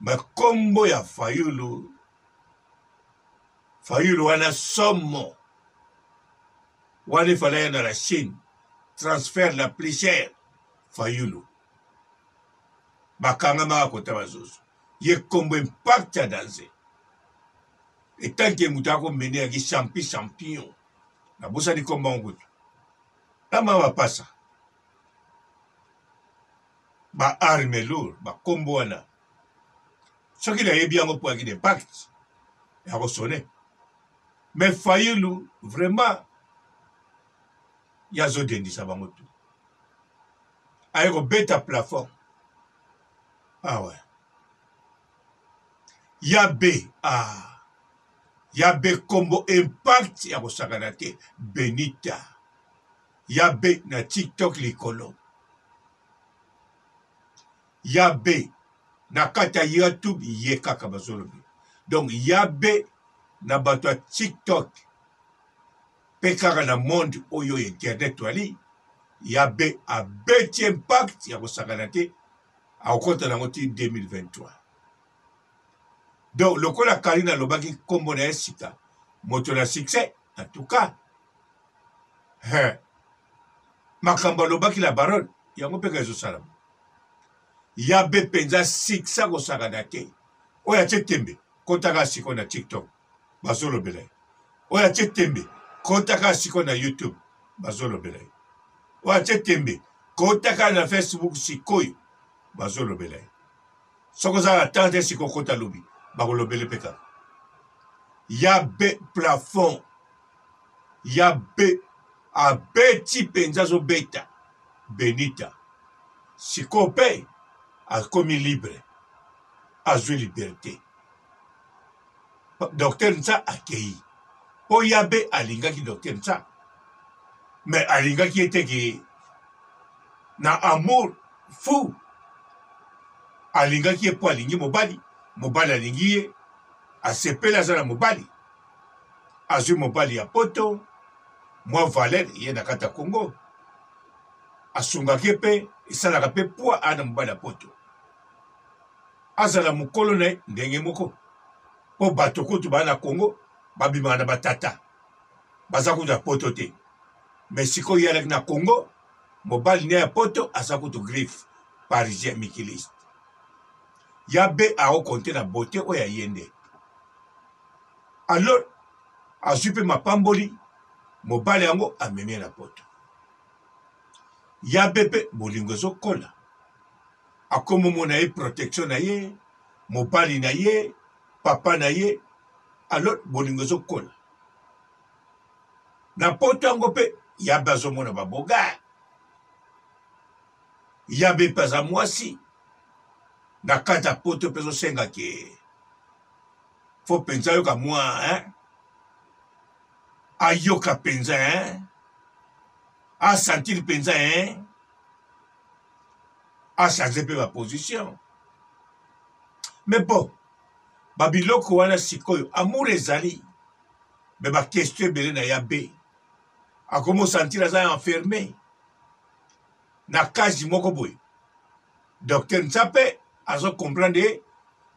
me kombo ya Fayulu Fayulu wana somo wana efale aya na la Chine transfert la plus cher Fayulu bakangamaka kota bazozo ye kombo impact ya danze etanke moto akomene yaki champi champion nabosani kombo yango kutu na mama pasa ba arme lourd bakombo wana soki nayebi yango mpo yaki na impact ya kosone mais Fayulu vraiment ye azodendisa bango tu aye kobeta plafond awa ah ya be ah ya be kombo impact ya kosakana te benita ya be na tiktok likolo ya be na kati ya youtube ye kaka bazolobi donc ya be na bato ya tiktok mpe kaka na monde oyo ya internet toali ya be abeti impact ya kosakana te akokota nango ti 2023 donc lokola karine alobaki nkombo na ye sika moto na succès en tout cas he makambo alobaki la baronne yango mpe kaka ezosalama ya be mpenza succès akosakana te oyo atie tembe kotaka sikoyo na tiktok bazolobela ye oyo atie tembe kotaka sikoyo na youtube bazolobela ye oyo atie tembe kotaka na facebook sikoyo bazolobela ye soki oza na temps te sikoyo kota lobi bakolobele mpe kaka ya be plafond ya be abeti mpenza azobeta benita sikoyo mpe akomi libre azwi liberte Docteur Nsa akeyi po Yabe alingaki Docteur Nsa mais alingaki ye te ke na amour fou alingaki ye po alingi mobali mobali alingi ye asepeli aza na mobali azwi mobali ya poto mwa valeur ye na kati ya Congo asungaki ye mpe esalaka mpe poids ana mobali ya poto azala mokolo na ye ndenge moko mpo bato kutu baa na Congo babimaka na batata baza kutu ya poto te me sikoyo ye alaki na Congo. Mobali ne ya poto aza kutu griffe parisien mikiliste. Ya be ako compter na beauté oyo ya ye nde. Alors azwi mpe mapamboli mobali yango amemi ye na poto. Ya be mpe bolingo ezokola. Akomi omona ye protection na ye, mobali na ye, papa na ye. Alors bolingo ezokola. Na poto yango mpe yabe azomona baboga yabe mpe aza mwasi na kati ya poto mpe ezosenga ke fo mpenza ayoka mwa hein? ayoka mpenza hein? asentir mpenza hein? achange mpe baposition mais bon babiloko wana sikoyo amour ezali me ba question ebele na ya be akomi osentir aza enferme na cage moko boye docteur nsape azo comprendre ye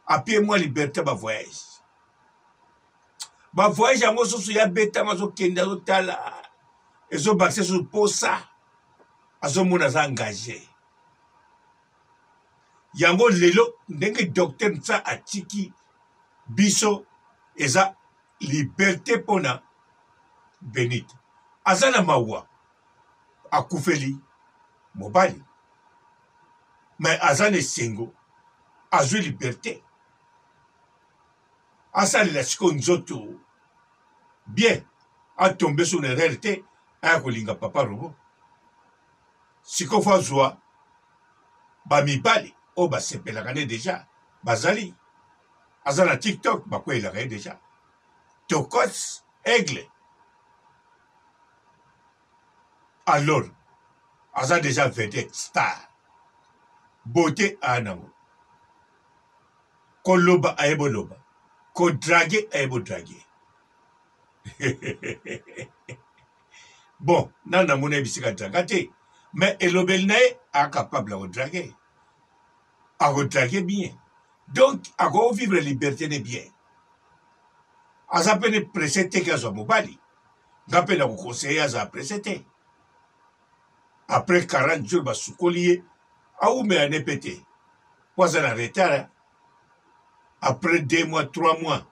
apie mwa liberté ba voyage ba voyage yango susu ya be ntango azokende azotala ezobakisa susu posa azomona aza engage yango lelo ndenge docteur nsa atiki biso eza liberte pona benite aza na mawa akufeli mobali me aza na esengo azwi liberte asalela sikoyo nzoto bien atombe so na erreur te aya kolinga papa robo sikoyo fo azwa bamibali oyo basepelaka ne deja bazali aza na tiktok bakweyelaka ye deja tokos aigle alors aza deja vedette star beauté aya nango koloba ayebi oloba kodrage ayebi odrage bon nanu namona ye bisika draga te mais elobeli na ye acapable ya kodrage akodrage bien donc akoki vivre liberté ne bien aza mpe ne presse te ke azwa mobali nga mpe nakoconseille azala presse te après 40 jours basukoli ye awumela ne mpe te mpo aza na retard après 2 mois 3 mois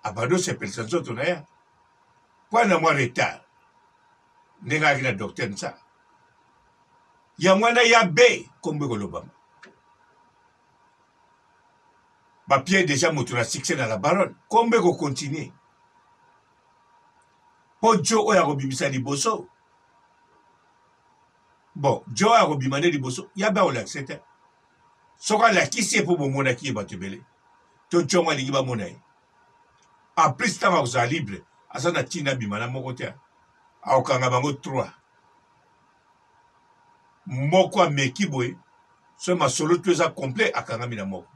abandi osepelisa nzoto na ye mpo na mwa retard ndenge ayaki na docteur nsa yango wana ya be nkombo ekolobama bapie deja moto na succès na la baronne nkombo ekokontinue mpo jo oyo akobimisa liboso bon jo oyo akobima nde liboso ya be akolakisa te soki alakisi ye mpo bomonaki ye bato ebele to jongo alingi bamona ye en plus ntango akozala libre aza na ntina abima na moko te akokanga bango 3 moko ameki boye soki masolo to eza complet akangami na moko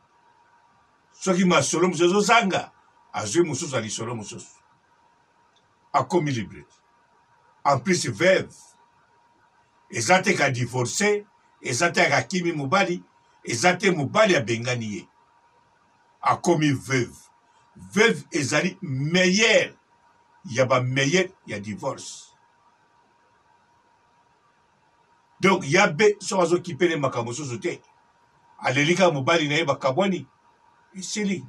soki masolo mosusu ezozanga azwi mosusu ya lisolo mosusu akomi libre en plus veuve eza te ka divorce eza te akakimi mobali eza te mobali abengani ye akomi veuve veuve ezali meilleur ya ba meilleur ya divorce donc ya be soki azokipele makambo mosusu te aleli kaka mobali na ye bakabwani esili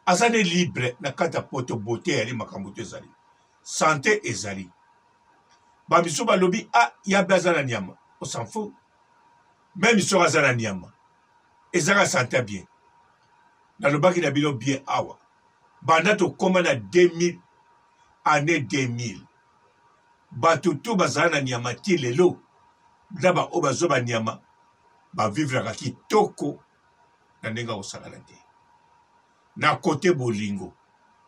aza nde libre na kati ya poto bote eyali makambo to ezali sante ezali bamisusu balobi ah ya be aza na nyama on s'en fout meme soki aza na nyama ezaka sante bien nalobaki na bino bien awa banda tokoma na 2000 année 2000 bato to bazala na nyama ti lelo na baoyo bazwa banyama bavivraka kitoko na ndenge ya kosakana te na kote bolingo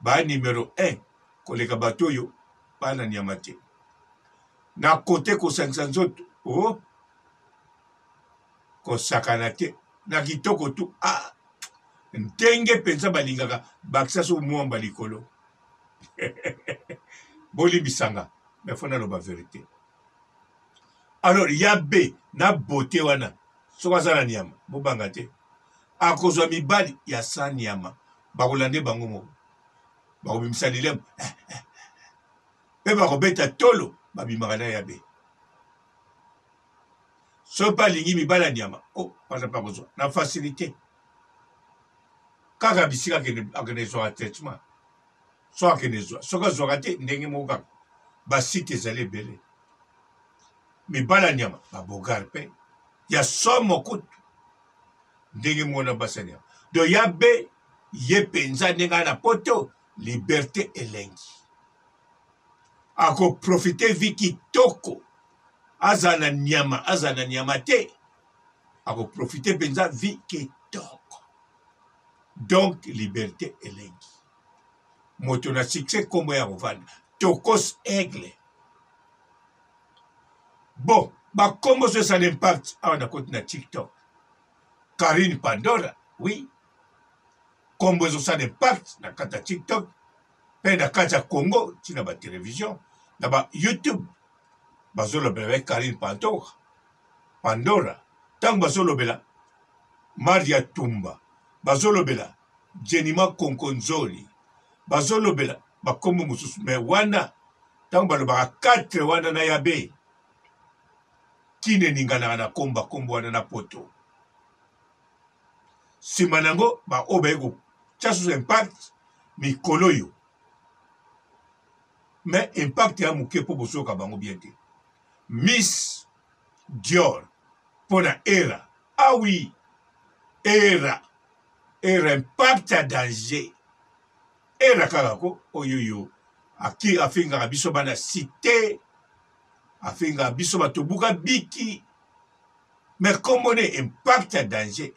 ba numero 1 koleka bato oyo baa na nyama te na kote kosangisa nzoto oh, kosakana te na kitoko tu ah, ndenge mpenza balingaka bakisa so mwamba likolo bolimbisanga mais fo naloba verite alors ya be na beauté wana soki aza na nyama bobanga te akozwa mibali ya sa nyama bakolande bango moko bakobimisa lilemo mpe bakobeta tolo. Babimaka na yabe. Soki mpe alingi mibali ya nyama, oh, wana mpe akozwa na facilité. Kaka bisika akende akende ezwaka traitement. Soki akende ezwa, soki azwaka te ndenge moko kaka. Ba site ezali ebele. Mibali ya nyama, ba bogar mpe ya somo kutu. Ndenge moko na basi ya nyama. Donc yabe ye mpenza ndenge aya na poto liberte elengi. Ako profiter vie kitoko. Azala na nyama, azala na nyama te. Ako profiter mpenza vie kitoko. Donc liberte elengi. Moto na succès kombo ya kovanda. Tokos aigle. Bon, ba kombo so esala impact awa na koti na TikTok. Karine Pandora, oui. Kombo ezosala impact na kati ya TikTok mpe na kati ya Congo ti na ba television na ba YouTube bazolobela be Karine Pandora. Pandora ntango bazolobela Maria Tumba, bazolobela Jenima Konkonzoli, bazolobela bakombo mosusu me wana ntango balobaka 4 wana na yabe kini eninganaka na komba kombo wana na poto nsima na yango baoyo baye kotya susu impact mikolo oyo me impact ya moke mpo bozoyoka bango bien te miss dior mpo na era ah oui era era impact ya danger era kaka ko oyoyo aki afingaka biso bana cite afingaka biso bato buka biki mais kombo ne impact ya danger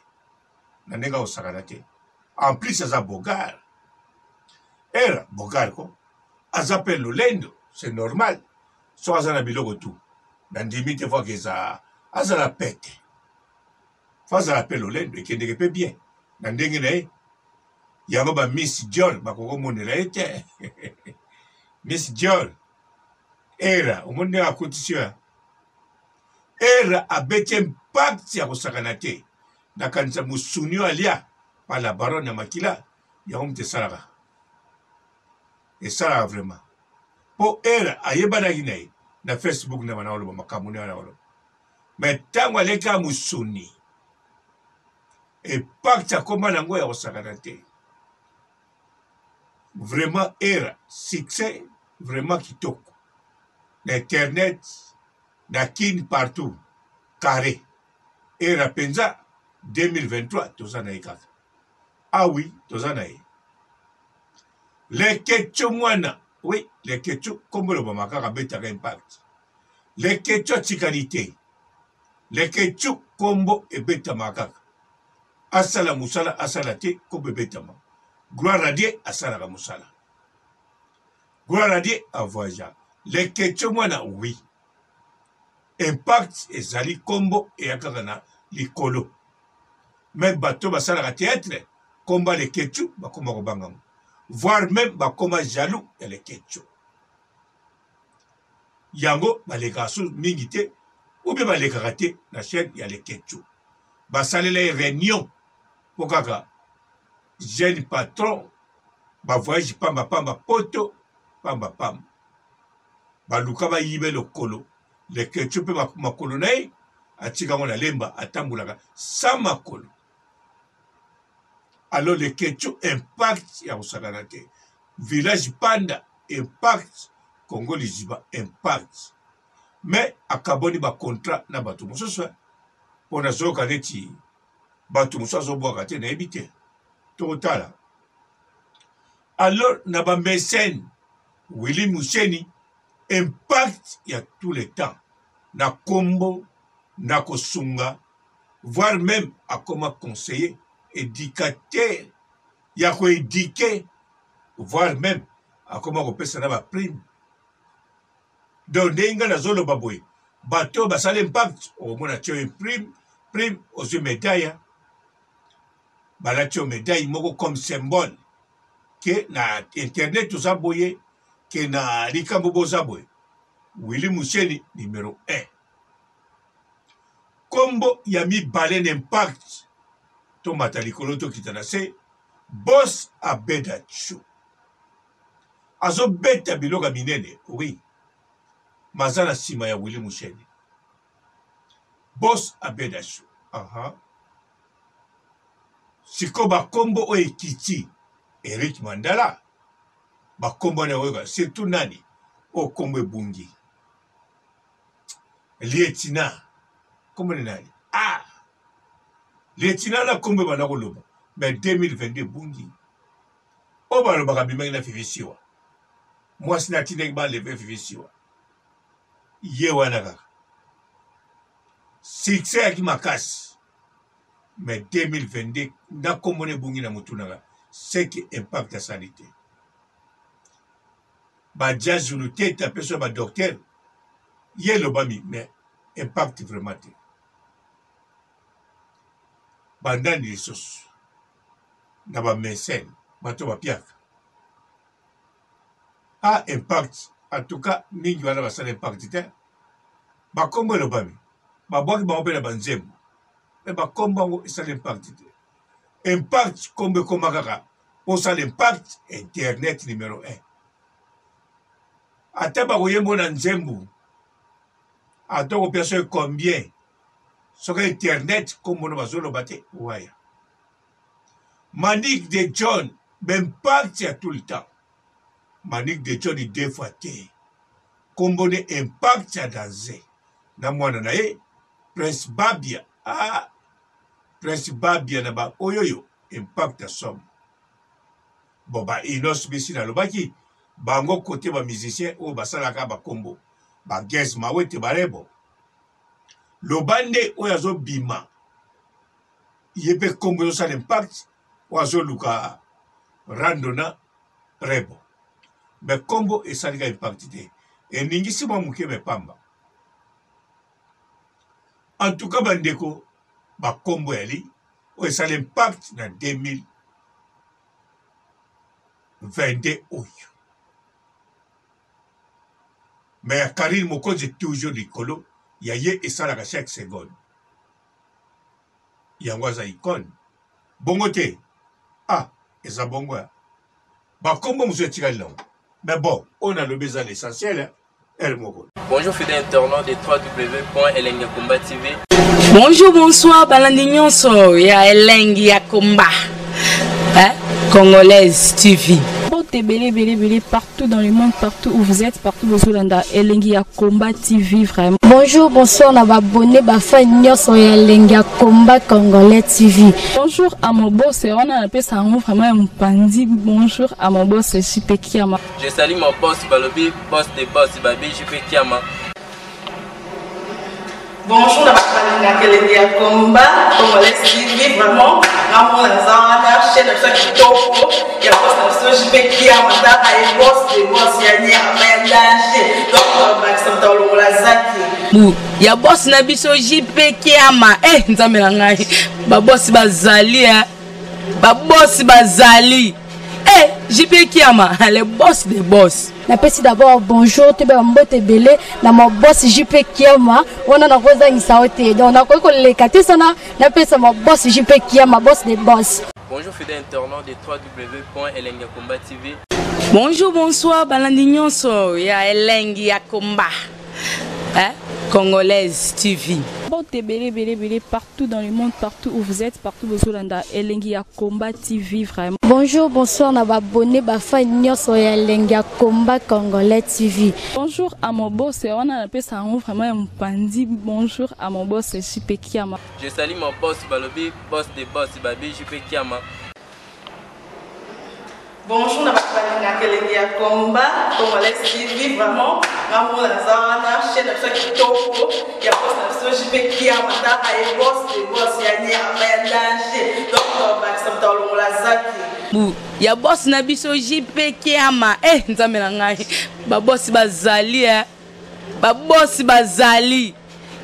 na ndenge akosakana te en plus aza bogar era bogar ko aza mpe lolendo c'est normal soki aza na biloko tu nandimi te fo akeza azala pete fo azala mpe lolendo ekendeke mpe bien na ndenge na ye yango ba miss dior bakoki komonela ye te miss dior era omoni ndenge akotisi yo era abeti impact ya kosakana te nakanisa mosuni oyo alia pa la baronne ya makila yango moto esalaka esalaka vraiment mpo era ayebanaki na ye na facebook na bana koloba makambo na wana koloba me ntango aleka mosuni impact akoma na yango ya kosakana te vraiment era succès vraiment kitoko na internet na kin partout carré era mpenza 2023 toza na ye kaka ah oui toza na ye leketcho mwana oui leketcho nkombo elobama kaka abetaka impact leketcho atikali te Leketchou kombo ebetama kaka. Asala musala asala te kombo ebetama. Gloire à Dieu asalaka musala. Gloire à Dieu a voyagea. Leketchou mwana oui. Impact ezali kombo eya kaka na likolo. Meme bato basalaka theatre kombo ya Leketchou bakoma kobanga ngo. Voire meme bakoma jaloux ya Leketchou. Yango balekaka su mingi te ou bien balekaka te na chaîne ya Leketchou. Basalela ye réunion mpo kaka jeune patron ba voyage pamba pamba poto pamba pamba. Baluka bayibe lokolo Leketchou mpe makolo na ye atika yango na Lemba atambolaka sans makolo. Alors Leketchou impact ya kosakana te. Village Panda impact Congo liziba impact mais akaboli ba contrat na bato mosusu mpo nazoyoka neti bato mosusu azobwaka te nayebi te tokotala alors na ba mécène Willy Musheni impact ya tous les temps na kombo na kosunga voire même akoma conseiller éducateur ya ko eduquer voire meme akoma kopesa na ba prime donc ndenge ngai nazoloba boye bato oyo basali impact okomona tio ye prime prime ozwi medaille balati yo medaille moko comme symbole ke na internet oza boye ke na likambo boza boye willi musheni numero 1 Kombo ya mibale na impact tomata likolo tokita na se boss abeda chou azobeta biloko ya minene oui. Maza na nsima ya Willy Musheni. Boss Abedashu. Aha. Sikoyo bakombo oyo ekiti Eric Mandala bakombo na oyoka surtout nani oyo kombo ebungi lietina kombo ni nani ah lietina na kombo ebanda koloba mais 2022 ebungi oyo balobaka abimaki na fifi siwa mwasi na atindaki baleve fifi siwa ye wana kaka succès yaki makasi mais 2022 na kombo na ebungi na mutu nanga seke impact asali te ba jazz lutete apesi ba docteur ye elobami mais impact vraiment te bandani lisusu na ba mécène bato bapiaka a impact en tout cas mingi wana basala impact te bakombo elobami babwaki bango mpe na banzembo me bakombo yango esala impact te impact kombo ekoma kaka osala impact internet numero 1 ata bakoyembo na nzembo ata okopia soki combien soki internet kombo no bazoloba te waya Manick de John b'impact ya tout le temps Manick de John deux fois te kombo ne impact ya danze na mwana na ye Prince Babia ah Prince Babia na ba oyoyo impact ya somo bon ba Innos bisi nalobaki bango kote ba musicien oyo basalaka ba kombo ba Gaz Mawete barebo loba nde oyo azobima ye mpe kombo ezosala impact oyo azoluka rando na rebo me kombo esalika impact te eningisi mwa moke me pamba en tout cas bandeko bakombo yali oyo esala impact na 2022 oyo me ya Karine Mokonzi toujours likolo ya ye esalaka chaque seconde yango aza icone bongo te ah eza bongo ya bakombo mosusu etikali nango mais bon oyo nalobi eza l'essentiel heure moko. Bonjour fidèle internaute de www.elengiyakomba TV. Bonjour, bonsoir, balandi nyonso ya elengi ya komba. Hein? Congolaise TV. Mbote ebele ebele ebele partout dans le monde, partout où vous êtes, partout bozolanda elengi ya combat TV vraiment. Bonjour, bonsoir na ba abonné ba fan nyonso ya elengi ya combat congolais TV. Bonjour à mon boss, wana napesa yango vraiment ya mopanzi. Bonjour à mon boss JP Kiama. Je salue mon boss balobi boss de boss babi JP Kiama. Bonjour na bato balingaka elengi ya combat congolais TV vraiment ngamona naza wana chaîne na biso ya kitoko ya boss na biso JP Kiama tala ye boss de boss ya nyama ya danger donc bakisa moto alongola zaki bu ya boss na biso JP Kiama eh nzambe na ngai ba boss bazali eh ba boss bazali eh JP Kiama le boss de boss. Napesi d'abord bonjour toyeba mbote ebele na ma boss JP Kiama wana nakozangisa yo te donc nakoki koleka te sana napesa ma boss JP Kiama boss de boss. Bonjour fidèle internaute de www.elengiyakomba TV. Bonjour, bonsoir, balandi nyonso ya elengi ya komba. Hein? Congolaise TV. Mbote ebele ebele ebele partout dans le monde, partout où vous êtes, partout bozolanda elengi ya combat TV vraiment. Bonjour, bonsoir na ba abonné ba fan nyonso ya elengi ya combat congolais TV. Bonjour à mon boss, wana napesa yango vraiment ya mopanzi. Bonjour à mon boss JP Kiama. Je salue mon boss balobi boss de boss babi JP Kiama. Bonjour na bato balingaka elengi ya combat congolais TV vraiment ngamona naza wana chaîne na biso ya kitoko ya boss na biso JP Kiama tala ye boss de boss ya nyama ya danger donc bakisa moto alongola zaki bu ya boss na biso JP Kiama eh nzambe na ngai ba boss bazali eh ba boss bazali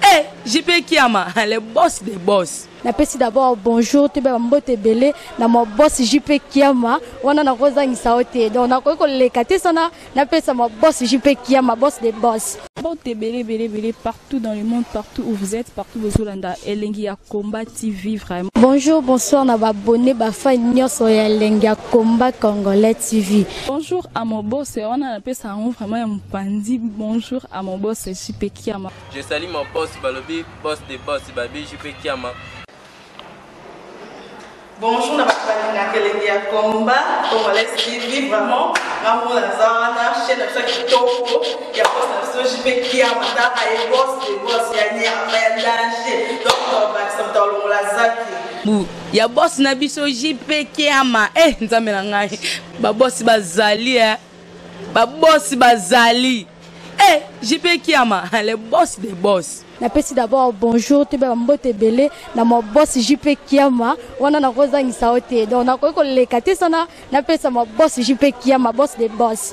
eh JP Kiama le boss de boss. Napesi d'abord bonjour toyeba mbote ebele na ma boss JP Kiama wana nakozangisa yo te donc nakoki koleka te sana napesa ma boss JP Kiama boss de boss. Mbote ebele ebele ebele partout dans le monde, partout où vous êtes, partout bozolanda Elengi ya Combat TV vraiment. Bonjour, bonsoir na ba abonné ba fan nyonso ya Elengi ya Combat Congolais TV. Bonjour à mon boss, wana napesa yango vraiment ya mopanzi. Bonjour à mon boss JP Kiama. Je salue mon boss balobi boss de boss babi JP Kiama. Bonjour na bato balingaka elengi ya combat congolais TV, vraiment nga moko naza wana, chaîne na biso ya kitoko ya boss na biso JP Kiama, taka ye boss de boss ya nyama ya danger, donc tobakisa moto alongola zaki bu ya boss na biso JP Kiama. Eh, nzambe na ngai, babosi bazali eh. Babosi bazali eh, JP Kiama, le boss des boss. Napesi d'abord bonjour, toyeba bambote ebele na ma boss JP Kiama, wana nakozangisa yo te, donc nakoki koleka te sana napesa ma boss JP Kiama, boss de boss.